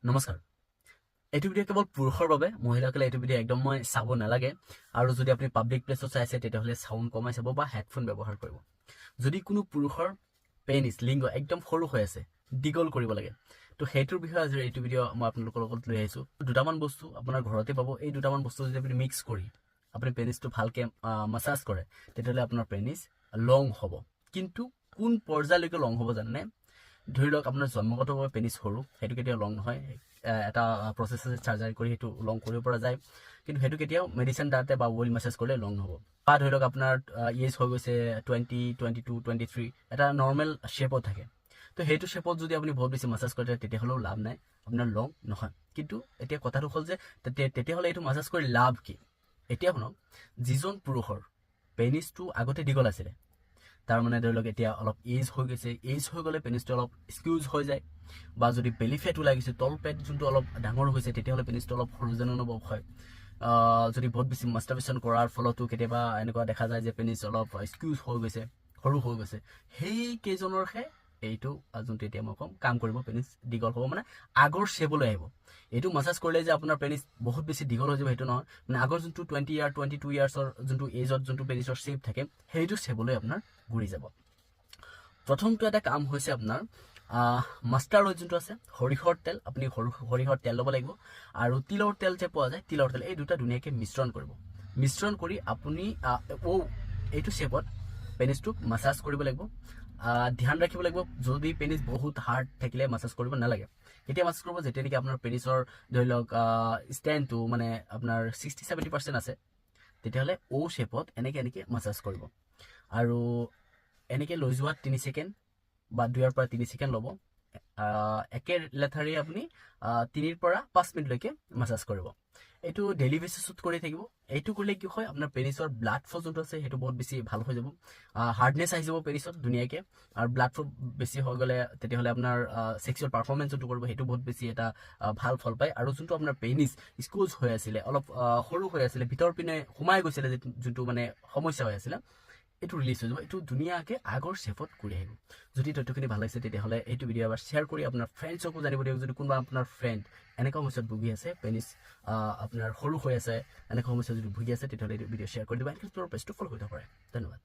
নমস্কাৰ। এইটো ভিডিঅ' কেৱল পুৰুষৰ বাবে, মহিলাসকলে এইটো ভিডিঅ' একদম মই চাব নালাগে। আৰু যদি আপুনি পাব্লিক প্লেচত চাই আছে, তেতিয়াহ'লে চাউণ্ড কমাই চাব বা হেডফোন ব্যৱহাৰ কৰিব। যদি কোনো পুৰুষৰ পেনিছ, লিংগ একদম সৰু হৈ আছে, দীঘল কৰিব লাগে, তো সেইটোৰ বিষয়ে আজিৰ এইটো ভিডিঅ' মই আপোনালোকৰ লগত লৈ আহিছোঁ। দুটামান বস্তু আপোনাৰ ঘৰতে পাব। এই দুটামান বস্তু যদি আপুনি মিক্স কৰি আপুনি পেনিছটো ভালকৈ মাছাজ কৰে, তেতিয়াহ'লে আপোনাৰ পেনিছ লং হ'ব। কিন্তু কোন পৰ্যায়লৈকে লং হ'ব জানেনে? ধৰি লওক আপোনাৰ জন্মগতভাৱে পেনিছ সৰু, সেইটো কেতিয়াও লং নহয়। এটা প্ৰচেছ আছে, চাৰ্জাৰী কৰি সেইটো লং কৰিব পৰা যায়। কিন্তু সেইটো কেতিয়াও মেডিচিন দাতে বা অইল মাছাজ কৰিলে লং নহ'ব। বা ধৰি লওক আপোনাৰ এজ হৈ গৈছে 20, 22, 23, এটা নৰ্মেল শ্বেপত থাকে। তো সেইটো শ্বেপত যদি আপুনি বহুত বেছি মাছাজ কৰে, তেতিয়াহ'লেও লাভ নাই, আপোনাৰ লং নহয়। কিন্তু এতিয়া কথাটো হ'ল যে তেতিয়াহ'লে এইটো মাছাজ কৰি লাভ কি? এতিয়া শুনক, যিজন পুৰুষৰ পেনিছটো আগতে দীঘল আছিলে, তাৰ মানে ধৰি লওক এতিয়া অলপ এজ হৈ গৈছে, এজ হৈ গ'লে পেনিছটো অলপ স্কিউজ হৈ যায়, বা যদি বেলি ফেট ওলাই গৈছে, তল পেট যোনটো অলপ ডাঙৰ হৈছে, তেতিয়াহ'লে পেনিছটো অলপ সৰু যেন অনুভৱ হয়। যদি বহুত বেছি মাষ্টাৰবেশ্যন কৰাৰ ফলতো কেতিয়াবা এনেকুৱা দেখা যায় যে পেনিছ অলপ স্কিউজ হৈ গৈছে, সৰু হৈ গৈছে, সেই কেইজনৰহে এইটো যোনটো এতিয়া মই ক'ম কাম কৰিব। পেনিছ দীঘল হ'ব, মানে আগৰ শ্বেপলৈ আহিব। এইটো মাছাজ কৰিলে যে আপোনাৰ পেনিছ বহুত বেছি দীঘল হৈ যাব, সেইটো নহয়। মানে আগৰ যোনটো 20 ইয়াৰ, 22 ইয়াৰ্ছৰ যোনটো এজত যোনটো পেনিছৰ শ্বেপ থাকে, সেইটো শ্বেপলৈ আপোনাৰ ঘূৰি যাব। প্ৰথমটো এটা কাম হৈছে আপোনাৰ মাষ্টাৰ্ড অইল যোনটো আছে, সৰিয়হৰ তেল। আপুনি সৰু সৰিয়হৰ তেল ল'ব লাগিব আৰু তিলৰ তেল যে পোৱা যায়, তিলৰ তেল, এই দুটা ধুনীয়াকৈ মিশ্ৰণ কৰিব। মিশ্ৰণ কৰি আপুনি এইটো শ্বেপত পেনিছটোক মাছাজ কৰিব লাগিব। ধ্যান ৰাখিব লাগিব, যদি পেনিছ বহুত হাৰ্ড থাকিলে মাছাজ কৰিব নালাগে। কেতিয়া মাছাজ কৰিব? যেতিয়া নেকি আপোনাৰ পেনিছৰ ধৰি লওক ষ্ট্ৰেংথটো মানে আপোনাৰ 60-70% আছে, তেতিয়াহ'লে অ' শ্বেপত এনেকৈ এনেকৈ মাছাজ কৰিব। আৰু এনেকৈ লৈ যোৱা 3 ছেকেণ্ড বা 2ৰ পৰা 3 ছেকেণ্ড ল'ব। একে লেঠাৰি আপুনি 3ৰ পৰা 5 মিনিটলৈকে মাছাজ কৰিব। এইটো ডেইলি বেচিছত কৰি থাকিব। এইটো কৰিলে কি হয়, আপোনাৰ পেনিছৰ ব্লাড ফ্ল' যোনটো আছে, সেইটো বহুত বেছি ভাল হৈ যাব। হাৰ্ডনেছ আহি যাব পেনিছত ধুনীয়াকৈ। আৰু ব্লাড ফ্ল' বেছি হৈ গ'লে তেতিয়াহ'লে আপোনাৰ ছেক্সুৱেল পাৰফৰ্মেঞ্চ যোনটো কৰিব, সেইটো বহুত বেছি এটা ভাল ফল পায়। আৰু যোনটো আপোনাৰ পেনিছ স্কুজ হৈ আছিলে, অলপ সৰু হৈ আছিলে, ভিতৰ পিনে সোমাই গৈছিলে, যোনটো মানে সমস্যা হৈ আছিলে, এইটো ৰিলিজ হৈ যাব। এইটো ধুনীয়াকৈ আগৰ শ্বেপত ঘূৰি আহিব। যদি তথ্যখিনি ভাল লাগিছে, তেতিয়াহ'লে এইটো ভিডিঅ' এবাৰ শ্বেয়াৰ কৰি আপোনাৰ ফ্ৰেণ্ডছকো জানিব দিয়ক। যদি কোনোবা আপোনাৰ ফ্ৰেণ্ড এনেকুৱা সমস্যাত ভুগি আছে, পেনিছ আপোনাৰ সৰু হৈ আছে, এনেকুৱা সমস্যা যদি ভুগি আছে, তেতিয়াহ'লে এইটো ভিডিঅ' শ্বেয়াৰ কৰি দিব। এনেকৈ পেজটো ফ'ল' কৰিব পাৰে। ধন্যবাদ।